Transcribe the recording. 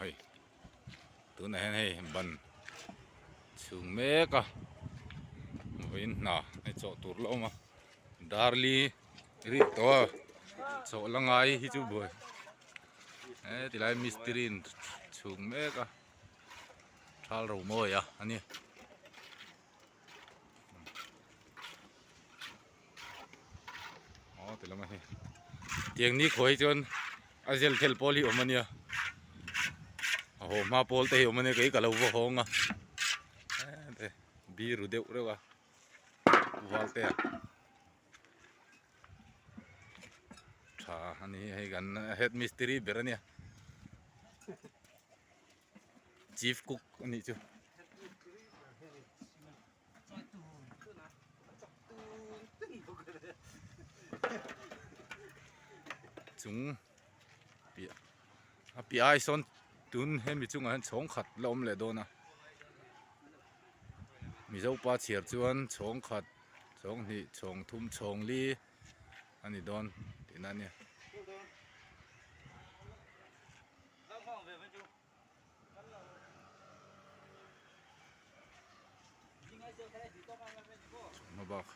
hei tunah hian hei ban chhung mek a vawiin hna hei chawh tur la awm a darli rik tawh a chawh la ngai hi chu buai he tilai mistiri in chhung mek a thal ro mawi a ani. Aw ti lama hei tiang ni khawi chuan a zel thel pawl hi awm ania a haw hma pawl te hi awm ania kei ka lo va hawng a te biru deuh reuh a val te a tha ani hei kan head mistiri ber ania. Chief cook a nih chu. Chung piah a piah ai sawn tun hemi chungah hian chhawng khat la awm leh dawn a Mizo pa chhiar chuan chhawng khat chhawng hnih chhawng thum chhawng li a ni dawn tihna a nia. Hma bak.